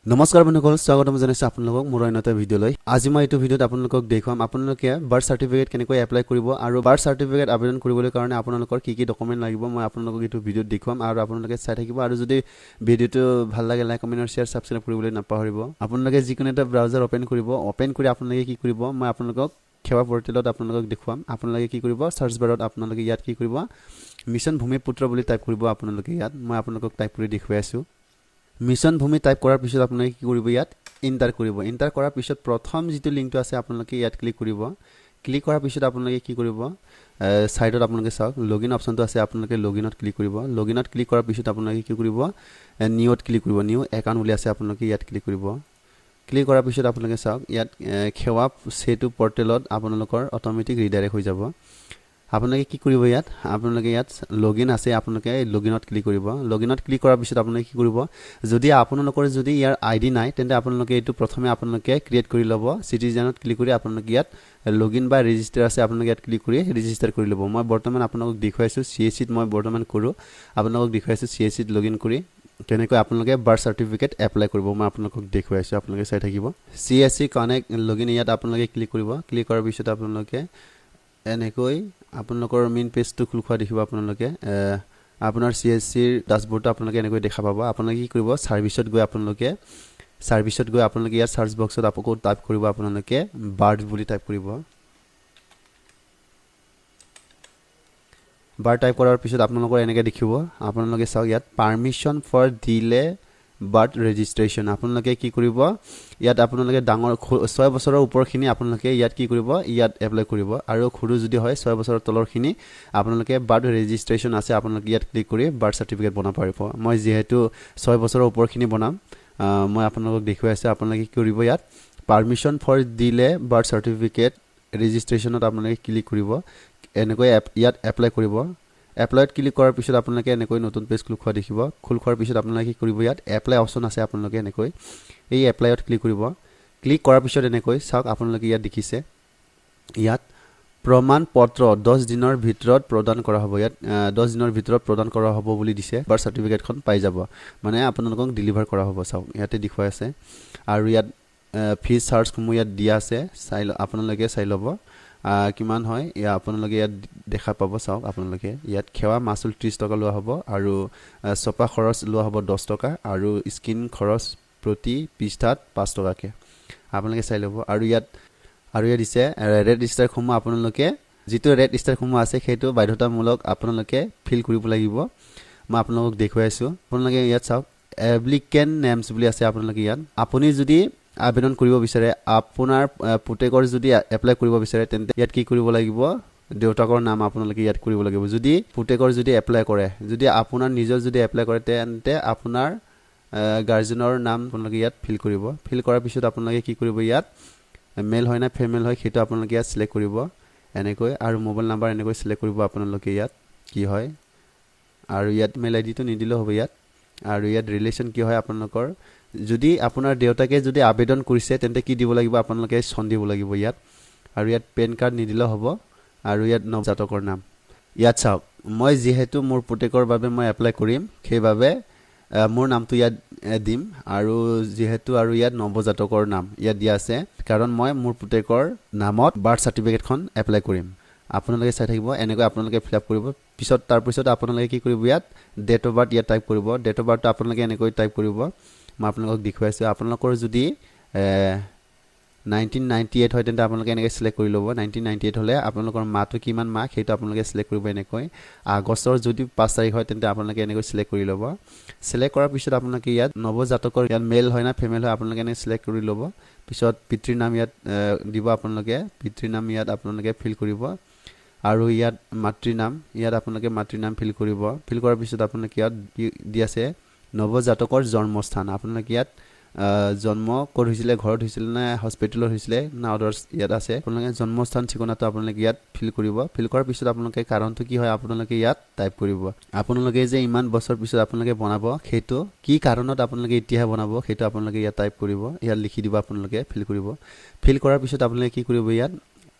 নমস্কাৰ বন্ধুসকল, স্বাগতম জনাইছোঁ আপোনালোকক মোৰ অন্য এটা ভিডিঅ'লৈ। আজি মই এইটো ভিডিঅ'ত আপোনালোকক দেখুৱাম আপোনালোকে বাৰ্থ চাৰ্টিফিকেট কেনেকৈ এপ্লাই কৰিব আৰু বাৰ্থ চাৰ্টিফিকেট আবেদন কৰিবলৈ কাৰণে আপোনালোকৰ কি কি ডকুমেণ্ট লাগিব, মই আপোনালোকক এইটো ভিডিঅ'ত দেখুৱাম আৰু আপোনালোকে চাই থাকিব। আৰু যদি ভিডিঅ'টো ভাল লাগে, লাইক, কমেণ্ট আৰু শ্বেয়াৰ, ছাবস্ক্ৰাইব কৰিবলৈ নাপাহৰিব। আপোনালোকে যিকোনো এটা ব্ৰাউজাৰ অ'পেন কৰিব। অ'পেন কৰি আপোনালোকে কি কৰিব, মই আপোনালোকক সেৱা পৰ্টেলত আপোনালোকক দেখুৱাম। আপোনালোকে কি কৰিব, চাৰ্চ বাৰত আপোনালোকে ইয়াত কি কৰিব, মিছন ভূমিপুত্ৰ বুলি টাইপ কৰিব আপোনালোকে ইয়াত। মই আপোনালোকক টাইপ কৰি দেখুৱাই আছোঁ। মিছন ভূমি টাইপ কৰাৰ পিছত আপোনালোকে কি কৰিব, ইয়াত এণ্টাৰ কৰিব। এণ্টাৰ কৰাৰ পিছত প্ৰথম যিটো লিংকটো আছে, আপোনালোকে ইয়াত ক্লিক কৰিব। ক্লিক কৰাৰ পিছত আপোনালোকে কি কৰিব, ছাইডত আপোনালোকে চাওক, লগ ইন অপশ্যনটো আছে। আপোনালোকে লগ ইনত ক্লিক কৰিব। লগ ইনত ক্লিক কৰাৰ পিছত আপোনালোকে কি কৰিব, নিউত ক্লিক কৰিব। নিউ একাউণ্ট বুলি আছে, আপোনালোকে ইয়াত ক্লিক কৰিব। ক্লিক কৰাৰ পিছত আপোনালোকে চাওক, ইয়াত সেৱা সেতু পৰ্টেলত আপোনালোকৰ অট'মেটিক ৰিডাইৰেক্ট হৈ যাব। আপোনালোকে কি কৰিব ইয়াত, আপোনালোকে ইয়াত লগ ইন আছে, আপোনালোকে লগ ইনত ক্লিক কৰিব। লগ ইনত ক্লিক কৰাৰ পিছত আপোনালোকে কি কৰিব, যদি আপোনালোকৰ যদি ইয়াৰ আই ডি নাই, তেন্তে আপোনালোকে এইটো প্ৰথমে আপোনালোকে ক্ৰিয়েট কৰি ল'ব। চিটিজেনত ক্লিক কৰি আপোনালোকে ইয়াত লগ ইন বা ৰেজিষ্টাৰ আছে, আপোনালোকে ইয়াত ক্লিক কৰি ৰেজিষ্টাৰ কৰি ল'ব। মই বৰ্তমান আপোনালোকক দেখুৱাইছোঁ, চিএছচিত মই বৰ্তমান কৰোঁ, আপোনালোকক দেখুৱাইছোঁ চিএছচিত লগ ইন কৰি কেনেকৈ আপোনালোকে বাৰ্থ চাৰ্টিফিকেট এপ্লাই কৰিব, মই আপোনালোকক দেখুৱাইছোঁ, আপোনালোকে চাই থাকিব। চিএছচি কানেক্ট লগ ইন, ইয়াত আপোনালোকে ক্লিক কৰিব। ক্লিক কৰাৰ পিছত আপোনালোকে এনেকৈ আপোনালোকৰ মেইন পেজটো খোল খোৱা দেখিব। আপোনালোকে আপোনাৰ চিএছচিৰ ডাছবৰ্ডটো আপোনালোকে এনেকৈ দেখা পাব। আপোনালোকে কি কৰিব, ছাৰ্ভিচত গৈ আপোনালোকে ইয়াত চাৰ্চ বক্সত আকৌ টাইপ কৰিব, আপোনালোকে বাৰ্থ বুলি টাইপ কৰিব। বাৰ্থ টাইপ কৰাৰ পিছত আপোনালোকৰ এনেকৈ দেখিব। আপোনালোকে চাওক, ইয়াত permission for delay birth registration। আপোনালোকে কি কৰিব, ইয়াত আপোনালোকে ডাঙৰ 6 বছৰৰ ওপৰখিনি আপোনালোকে ইয়াত কি কৰিব, ইয়াত এপ্লাই কৰিব। আৰু সৰু যদি হয়, 6 বছৰৰ তলৰখিনি আপোনালোকে বাৰ্থ ৰেজিষ্ট্ৰেশ্যন আছে, আপোনালোকে ইয়াত ক্লিক কৰি বাৰ্থ চাৰ্টিফিকেট বনাব পাৰিব। মই যিহেতু 6 বছৰৰ ওপৰখিনি বনাম, মই আপোনালোকক দেখুৱাই আছোঁ। আপোনালোকে কি কৰিব, ইয়াত permission for delay birth certificate ৰেজিষ্ট্ৰেশ্যনত আপোনালোকে ক্লিক কৰিব। এনেকৈ ইয়াত এপ্লাই কৰিব। এপ্লাইত ক্লিক কৰাৰ পিছত আপোনালোকে এনেকৈ নতুন পেজ খোল খোৱা দেখিব। খোল খোৱাৰ পিছত আপোনালোকে কি কৰিব, ইয়াত এপ্লাই অপশ্যন আছে, আপোনালোকে এনেকৈ এই এপ্লাইত ক্লিক কৰিব। ক্লিক কৰাৰ পিছত এনেকৈ চাওক, আপোনালোকে ইয়াত দেখিছে, ইয়াত প্ৰমাণ পত্ৰ 10 দিনৰ ভিতৰত প্ৰদান কৰা হ'ব। ইয়াত 10 দিনৰ ভিতৰত প্ৰদান কৰা হ'ব বুলি দিছে। বাৰ্থ চাৰ্টিফিকেটখন পাই যাব, মানে আপোনালোকক ডেলিভাৰ কৰা হ'ব। চাওক, ইয়াতে দেখুৱাই আছে। আৰু ইয়াত ফিজ চাৰ্জসমূহ ইয়াত দিয়া আছে, চাই আপোনালোকে চাই ল'ব কিমান হয়। ইয়াত আপোনালোকে ইয়াত দেখা পাব। চাওক, আপোনালোকে ইয়াত সেৱা মাচুল 30 টকা লোৱা হ'ব আৰু ছপা খৰচ লোৱা হ'ব 10 টকা আৰু স্কেন খৰচ প্ৰতি পৃষ্ঠাত 5 টকাকৈ। আপোনালোকে চাই ল'ব। আৰু ইয়াত দিছে ৰেড ষ্টাৰসমূহ, আপোনালোকে যিটো ৰেড ষ্টাৰসমূহ আছে, সেইটো বাধ্যতামূলক আপোনালোকে ফিল কৰিব লাগিব। মই আপোনালোকক দেখুৱাই আছোঁ। আপোনালোকে ইয়াত চাওক, এপ্লিকেণ্ট নেমছ বুলি আছে। আপোনালোকে ইয়াত আপুনি যদি আবেদন কৰিব বিচাৰে, আপোনাৰ পুতেকৰ যদি এপ্লাই কৰিব বিচাৰে, তেন্তে ইয়াত কি কৰিব লাগিব, দেউতাকৰ নাম আপোনালোকে ইয়াত কৰিব লাগিব। যদি পুতেকৰ যদি এপ্লাই কৰে, যদি আপোনাৰ নিজৰ যদি এপ্লাই কৰে, তেন্তে আপোনাৰ গাৰ্জেনৰ নাম আপোনালোকে ইয়াত ফিল কৰিব। ফিল কৰাৰ পিছত আপোনালোকে কি কৰিব, ইয়াত মেল হয় নে ফিমেল হয়, সেইটো আপোনালোকে ইয়াত চিলেক্ট কৰিব এনেকৈ। আৰু মোবাইল নাম্বাৰ এনেকৈ চিলেক্ট কৰিব আপোনালোকে ইয়াত কি হয়। আৰু ইয়াত মেইল আই ডিটো নিদিলেও হ'ব ইয়াত। আৰু ইয়াত ৰিলেশ্যন কি হয় আপোনালোকৰ, যদি আপোনাৰ দেউতাকে যদি আবেদন কৰিছে, তেন্তে কি দিব লাগিব, আপোনালোকে চন দিব লাগিব ইয়াত। আৰু ইয়াত পেন কাৰ্ড নিদিলেও হ'ব। আৰু ইয়াত নৱজাতকৰ নাম। ইয়াত চাওক, মই যিহেতু মোৰ পুতেকৰ বাবে মই এপ্লাই কৰিম, সেইবাবে মোৰ নামটো ইয়াত দিম। আৰু যিহেতু আৰু ইয়াত নৱজাতকৰ নাম ইয়াত দিয়া আছে, কাৰণ মই মোৰ পুতেকৰ নামত বাৰ্থ চাৰ্টিফিকেটখন এপ্লাই কৰিম। আপোনালোকে চাই থাকিব, এনেকৈ আপোনালোকে ফিল আপ কৰিব। পিছত তাৰপিছত আপোনালোকে কি কৰিব, ইয়াত ডেট অফ বাৰ্থ ইয়াত টাইপ কৰিব। ডেট অফ বাৰ্থটো আপোনালোকে এনেকৈ টাইপ কৰিব, মই আপোনালোকক দেখুৱাইছোঁ। আপোনালোকৰ যদি 1998 হয়, তেন্তে আপোনালোকে এনেকৈ চিলেক্ট কৰি ল'ব। 1998 হ'লে আপোনালোকৰ মাহটো কিমান মাহ, সেইটো আপোনালোকে চিলেক্ট কৰিব এনেকৈ। আগষ্টৰ যদি 5 তাৰিখ হয়, তেন্তে আপোনালোকে এনেকৈ চিলেক্ট কৰি ল'ব। চিলেক্ট কৰাৰ পিছত আপোনালোকে ইয়াত নৱজাতকৰ ইয়াত মেল হয় না ফিমেল হয়, আপোনালোকে এনেকৈ চিলেক্ট কৰি ল'ব। পিছত পিতৃৰ নাম ইয়াত দিব। আপোনালোকে পিতৃৰ নাম ইয়াত আপোনালোকে ফিল কৰিব। আৰু ইয়াত মাতৃৰ নাম, ইয়াত আপোনালোকে মাতৃৰ নাম ফিল কৰিব। ফিল কৰাৰ পিছত আপোনালোকে ইয়াত কি দি আছে, নৱজাতকৰ জন্মস্থান। আপোনালোকে ইয়াত জন্ম ক'ত হৈছিলে, ঘৰত হৈছিলে নে হস্পিটেলত হৈছিলে না আদাৰ্ছ ইয়াত আছে। আপোনালোকে জন্মস্থান ঠিকনাটো আপোনালোকে ইয়াত ফিল কৰিব। ফিল কৰাৰ পিছত আপোনালোকে কাৰণটো কি হয়, আপোনালোকে ইয়াত টাইপ কৰিব। আপোনালোকে যে ইমান বছৰ পিছত আপোনালোকে বনাব, সেইটো কি কাৰণত আপোনালোকে এতিয়াহে বনাব, সেইটো আপোনালোকে ইয়াত টাইপ কৰিব। ইয়াত লিখি দিব, আপোনালোকে ফিল কৰিব। ফিল কৰাৰ পিছত আপোনালোকে কি কৰিব, ইয়াত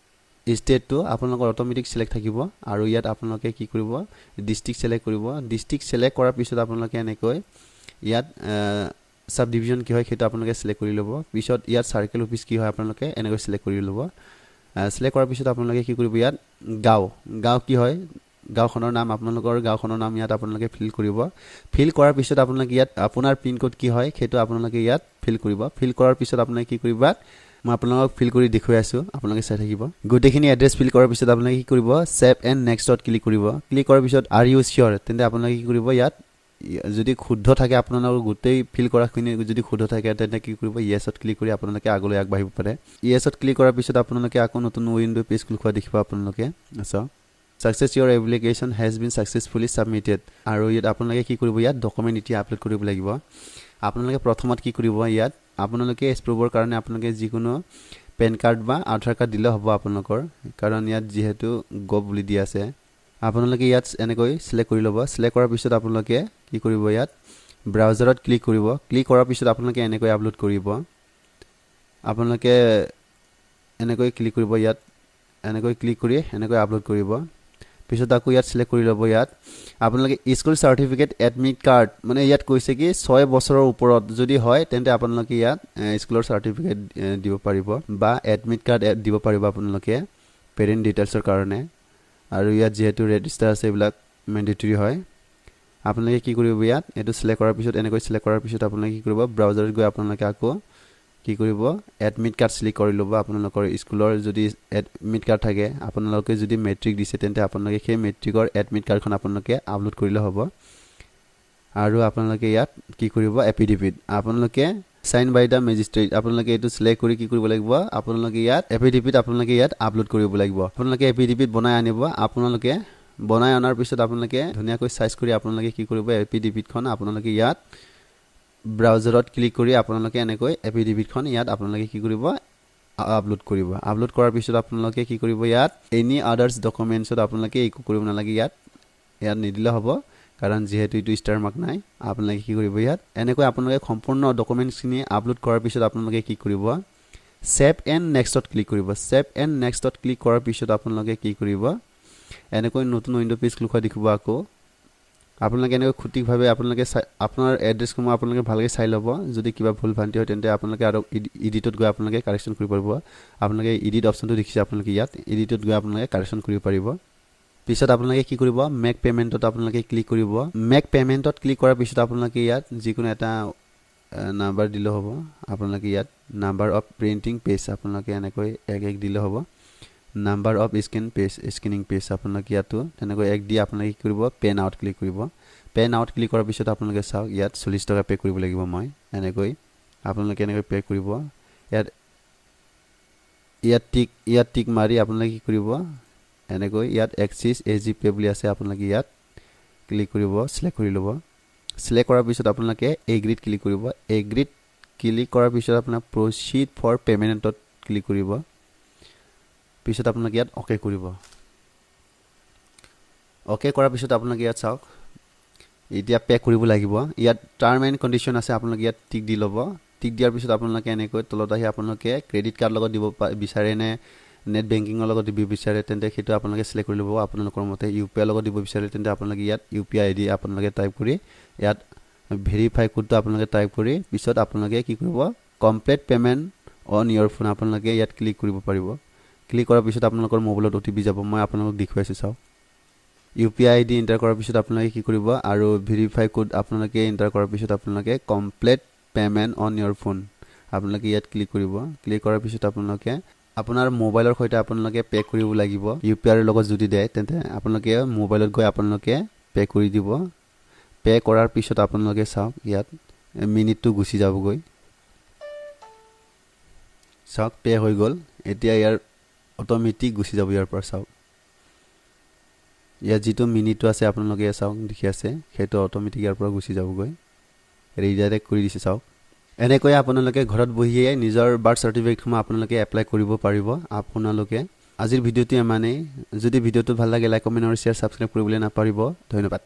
ষ্টেটটো আপোনালোকৰ অট'মেটিক চিলেক্ট থাকিব। আৰু ইয়াত আপোনালোকে কি কৰিব, ডিষ্ট্ৰিক্ট চিলেক্ট কৰিব। ডিষ্ট্ৰিক্ট চিলেক্ট কৰাৰ পিছত আপোনালোকে এনেকৈ ইয়াত চাব ডিভিজন কি হয়, সেইটো আপোনালোকে চিলেক্ট কৰি ল'ব। পিছত ইয়াত চাৰ্কেল অফিচ কি হয়, আপোনালোকে এনেকৈ চিলেক্ট কৰি ল'ব। চিলেক্ট কৰাৰ পিছত আপোনালোকে কি কৰিব? ইয়াত গাঁও, গাঁও কি হয়, গাঁওখনৰ নাম, আপোনালোকৰ গাঁওখনৰ নাম ইয়াত আপোনালোকে ফিল কৰিব। ফিল কৰাৰ পিছত আপোনালোকে ইয়াত আপোনাৰ পিনক'ড কি হয়, সেইটো আপোনালোকে ইয়াত ফিল কৰিব। ফিল কৰাৰ পিছত আপোনালোকে কি কৰিব, মই আপোনালোকক ফিল কৰি দেখুৱাই আছোঁ, আপোনালোকে চাই থাকিব। গোটেইখিনি এড্ৰেছ ফিল কৰাৰ পিছত আপোনালোকে কি কৰিব? ছেভ এণ্ড নেক্সটত ক্লিক কৰিব। ক্লিক কৰাৰ পিছত "Are you sure?" তেন্তে আপোনালোকে কি কৰিব? ইয়াত যদি শুদ্ধ থাকে, আপোনালোকৰ গোটেই ফিল কৰাখিনি যদি শুদ্ধ থাকে, তেন্তে কি কৰিব? য়েছত ক্লিক কৰি আপোনালোকে আগলৈ আগবাঢ়িব পাৰে। য়েছত ক্লিক কৰাৰ পিছত আপোনালোকে আকৌ নতুন উইণ্ড' পেজ খোল খোৱা দেখিব আপোনালোকে। চাওক, "Success, your application has been successfully submitted." আৰু ইয়াত আপোনালোকে কি কৰিব? ইয়াত ডকুমেণ্ট এতিয়া আপলোড কৰিব লাগিব। আপোনালোকে প্ৰথমত কি কৰিব? ইয়াত আপোনালোকে এজ প্ৰুফৰ কাৰণে আপোনালোকে যিকোনো পেন কাৰ্ড বা আধাৰ কাৰ্ড দিলে হ'ব আপোনালোকৰ, কাৰণ ইয়াত যিহেতু গভ বুলি দি আছে। আপোনালোকে ইয়াত এনেকৈ চিলেক্ট কৰি ল'ব। চিলেক্ট কৰাৰ পিছত আপোনালোকে কি কৰিব? ইয়াত ব্ৰাউজাৰত ক্লিক কৰিব। ক্লিক কৰাৰ পিছত আপোনালোকে এনেকৈ আপলোড কৰিব। আপোনালোকে এনেকৈ ক্লিক কৰিব, ইয়াত এনেকৈ ক্লিক কৰি এনেকৈ আপলোড কৰিব। পিছত আকৌ ইয়াত চিলেক্ট কৰি ল'ব। ইয়াত আপোনালোকে স্কুল চাৰ্টিফিকেট, এডমিট কাৰ্ড, মানে ইয়াত কৈছে কি 6 বছৰৰ ওপৰত যদি হয়, তেন্তে আপোনালোকে ইয়াত স্কুলৰ চাৰ্টিফিকেট দিব পাৰিব বা এডমিট কাৰ্ড দিব পাৰিব আপোনালোকে পেৰেণ্ট ডিটেইলছৰ কাৰণে। আৰু ইয়াত যিহেতু ৰেজিষ্টাৰ আছে, এইবিলাক মেণ্ডেটৰী হয়। আপোনালোকে কি কৰিব? ইয়াত এইটো চিলেক্ট কৰাৰ পিছত, এনেকৈ চিলেক্ট কৰাৰ পিছত আপোনালোকে কি কৰিব? ব্ৰাউজাৰত গৈ আপোনালোকে আকৌ কি কৰিব? এডমিট কাৰ্ড চিলেক্ট কৰি ল'ব। আপোনালোকৰ স্কুলৰ যদি এডমিট কাৰ্ড থাকে, আপোনালোকে যদি মেট্ৰিক দিছে, তেন্তে আপোনালোকে সেই মেট্ৰিকৰ এডমিট কাৰ্ডখন আপোনালোকে আপলোড কৰিলে হ'ব। আৰু আপোনালোকে ইয়াত কি কৰিব? এফিডেভিট আপোনালোকে চাইন বাই the magistrate, আপোনালোকে এইটো চিলেক্ট কৰি কি কৰিব লাগিব? আপোনালোকে ইয়াত এফিডেভিট আপোনালোকে ইয়াত আপলোড কৰিব লাগিব। আপোনালোকে এফিডেভিট বনাই আনিব। আপোনালোকে বনাই অনাৰ পিছত আপোনালোকে ধুনীয়াকৈ চাইজ কৰি আপোনালোকে কি কৰিব? এফিডেভিটখন আপোনালোকে ইয়াত ব্ৰাউজাৰত ক্লিক কৰি আপোনালোকে এনেকৈ এফিডেভিটখন ইয়াত আপোনালোকে কি কৰিব? আপলোড কৰিব। আপলোড কৰাৰ পিছত আপোনালোকে কি কৰিব? ইয়াত এনি আদাৰ্ছ ডকুমেণ্টছত আপোনালোকে একো কৰিব নালাগে। ইয়াত নিদিলে হ'ব, কাৰণ যিহেতু এইটো ষ্টাৰ মাৰ্ক নাই। আপোনালোকে কি কৰিব? ইয়াত এনেকৈ আপোনালোকে সম্পূৰ্ণ ডকুমেণ্টছখিনি আপলোড কৰাৰ পিছত আপোনালোকে কি কৰিব? ছেভ এণ্ড নেক্সটত ক্লিক কৰিব। ছেভ এণ্ড নেক্সটত ক্লিক কৰাৰ পিছত আপোনালোকে কি কৰিব? এনেকৈ নতুন উইণ্ড' পেজ খোল খোৱা দেখিব আকৌ। আপোনালোকে এনেকৈ সঠিকভাৱে আপোনালোকে চাই, আপোনাৰ এড্ৰেছসমূহ আপোনালোকে ভালকৈ চাই ল'ব। যদি কিবা ভুল ভ্ৰান্তি হয়, তেন্তে আপোনালোকে আৰু ইডিটত গৈ আপোনালোকে কাৰেকশ্যন কৰিব পাৰিব। আপোনালোকে ইডিট অপশ্যনটো দেখিছে, আপোনালোকে ইয়াত ইডিটত গৈ আপোনালোকে কাৰেকশ্যন কৰিব পাৰিব। পিছত আপোনালোকে কি কৰিব? মেক পে'মেণ্টত আপোনালোকে ক্লিক কৰিব। মেক পে'মেণ্টত ক্লিক কৰাৰ পিছত আপোনালোকে ইয়াত যিকোনো এটা নাম্বাৰ দিলেও হ'ব। আপোনালোকে ইয়াত নাম্বাৰ অফ প্ৰিণ্টিং পেজ আপোনালোকে এনেকৈ এক এক দিলে হ'ব। Number of scan page, scanning page আপোনালোকে ইয়াতো তেনেকৈ এক দি আপোনালোকে কি কৰিব? পে নাওত ক্লিক কৰিব। পে নাওত ক্লিক কৰাৰ পিছত আপোনালোকে চাওক, ইয়াত 40 টকা পে' কৰিব লাগিব। মই এনেকৈ আপোনালোকে এনেকৈ পে' কৰিব। ইয়াত টিক মাৰি আপোনালোকে কি কৰিব? এনেকৈ ইয়াত এক্সিছ এ জি পে' বুলি আছে, আপোনালোকে ইয়াত ক্লিক কৰিব, চিলেক্ট কৰি ল'ব। চিলেক্ট কৰাৰ পিছত আপোনালোকে এগ্ৰিত ক্লিক কৰিব। এগ্ৰিত ক্লিক কৰাৰ পিছত আপোনাক প্ৰচিড ফৰ পে'মেণ্টত ক্লিক কৰিব। পিছত আপোনালোকে ইয়াত অ'কে কৰিব। অ'কে কৰাৰ পিছত আপোনালোকে ইয়াত চাওক, এতিয়া পে' কৰিব লাগিব। ইয়াত টাৰ্ম এণ্ড কণ্ডিশ্যন আছে, আপোনালোকে ইয়াত টিক দি ল'ব। টিক দিয়াৰ পিছত আপোনালোকে এনেকৈ তলত আহি আপোনালোকে ক্ৰেডিট কাৰ্ড লগত দিব বিচাৰে নে নেট বেংকিঙৰ লগত দিব বিচাৰে, তেন্তে সেইটো আপোনালোকে চিলেক্ট কৰি ল'ব আপোনালোকৰ মতে। ইউ পি আইৰ লগত দিব বিচাৰে, তেন্তে আপোনালোকে ইয়াত ইউ পি আই আই ডি আপোনালোকে টাইপ কৰি, ইয়াত ভেৰিফাই কোডটো আপোনালোকে টাইপ কৰি, পিছত আপোনালোকে কি কৰিব? "Complete payment on your phone" আপোনালোকে ইয়াত ক্লিক কৰিব পাৰিব। ক্লিক কৰাৰ পিছত আপোনালোকৰ মোবাইলত অ' টি পি যাব। মই আপোনালোকক দেখুৱাইছোঁ, চাওক। ইউ পি আই আই ডি এণ্টাৰ কৰাৰ পিছত আপোনালোকে কি কৰিব আৰু ভেৰিফাই কোড আপোনালোকে এণ্টাৰ কৰাৰ পিছত আপোনালোকে "Complete payment on your phone" আপোনালোকে ইয়াত ক্লিক কৰিব। ক্লিক কৰাৰ পিছত আপোনালোকে আপোনাৰ মোবাইলৰ সৈতে আপোনালোকে পে' কৰিব লাগিব। ইউ পি আইৰ লগত যদি দিয়ে, তেন্তে আপোনালোকে মোবাইলত গৈ আপোনালোকে পে' কৰি দিব। পে' কৰাৰ পিছত আপোনালোকে চাওক, ইয়াত মিনিটটো গুচি যাবগৈ। চাওক, পে' হৈ গ'ল। এতিয়া ইয়াৰ অট'মেটিক গুচি যাব ইয়াৰ পৰা। চাওক, ইয়াত যিটো মিনিটটো আছে, আপোনালোকে চাওক দেখি আছে, সেইটো অট'মেটিক ইয়াৰ পৰা গুচি যাবগৈ। ৰিডাইৰেক্ট কৰি দিছে, চাওক। এনেকৈ আপোনালোকে ঘৰত বহিয়ে নিজৰ বাৰ্থ চাৰ্টিফিকেটসমূহ আপোনালোকে এপ্লাই কৰিব পাৰিব আপোনালোকে। আজিৰ ভিডিঅ'টো ইমানেই। যদি ভিডিঅ'টো ভাল লাগে, লাইক, কমেণ্ট আৰু শ্বেয়াৰ, ছাবস্ক্ৰাইব কৰিবলৈ নাপাহৰিব। ধন্যবাদ।